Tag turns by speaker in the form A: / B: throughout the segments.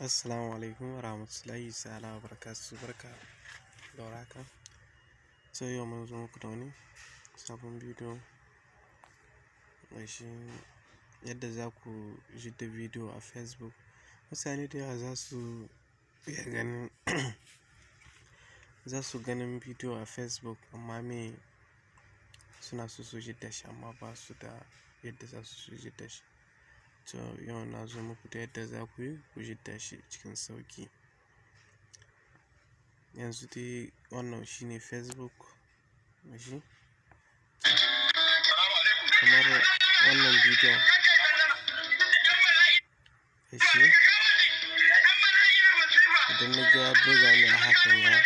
A: Assalamu alaikum warahmatullahi ta'ala wabarakatuhu. Barka da warhaka. To, yau mun zo muku da wani sabon bidiyo, gashi yadda za ku da bidiyo a Facebook. Mutane da yawa za su iya ganin za su ganin bidiyo a Facebook, amma me suna so su da shi, amma ba su da yadda za su da shi. To, yau na zo muku da yadda za ku yi ku da shi cikin sauƙi. Yanzu dai wannan shine Facebook, gashi kamar wannan bidiyon, gashi idan na ga ya buga ni a hakan ga,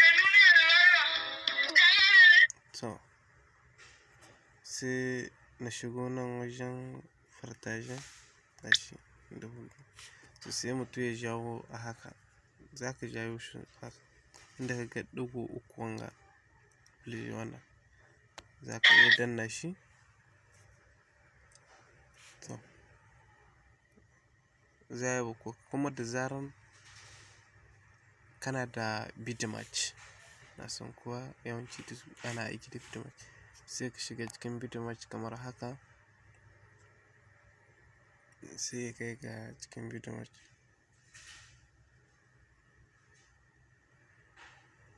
A: to sai na shigo nan wajen partager, gashi da huɗu. To, sai mutum ya jawo a haka, za ka jawo shi haka inda ka ga ɗigo uku wanga play, wannan za ka iya danna shi. To, za ya kuma da zaran kana da Vidmate, na san kuwa yawanci ana aiki da Vidmate, sai ka shiga cikin Vidmate kamar haka, sai ya kai ga cikin Vidmate.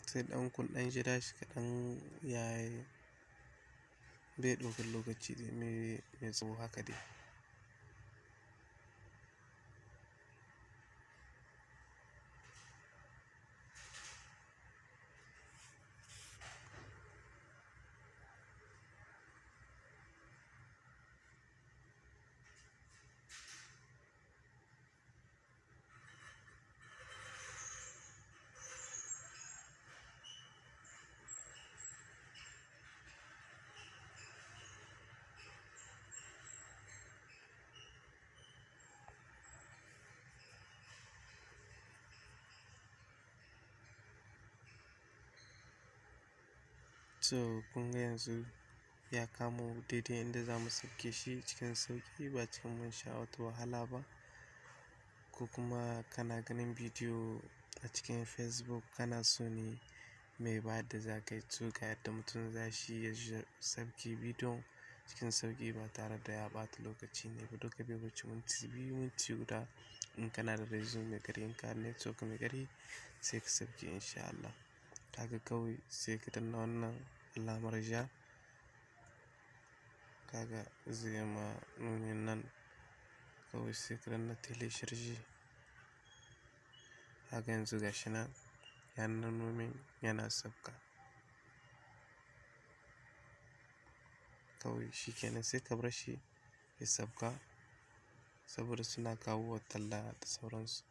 A: Sai ɗan kun ɗan jira shi kaɗan, ya bai ɗaukar lokaci dai mai tsawo haka dai. To, kun ga yanzu ya kamo daidai inda za mu sauke shi cikin sauƙi, ba cikin mun sha wata wahala ba. Ko kuma kana ganin bidiyo a cikin Facebook, kana so ne mai ba da za ka yi, to ga yadda mutum za shi ya sauke bidiyon cikin sauƙi ba tare da ya ɓata lokaci ne ba. Duka bai wuce minti 2, minti 1, in kana da réseau mai ƙarfi, in kana network mai ƙarfi, sai ka sauke insha Allah. Kaga kawai sai ka danna wannan alamar ja, kaga zai ma nuni nan, kawai sai ka danna télécharger. Kaga yanzu gashi nan ya nuno min yana sauka. Kawai shi kenan, sai ka bar shi ya sauka saboda suna kawo talla da sauransu.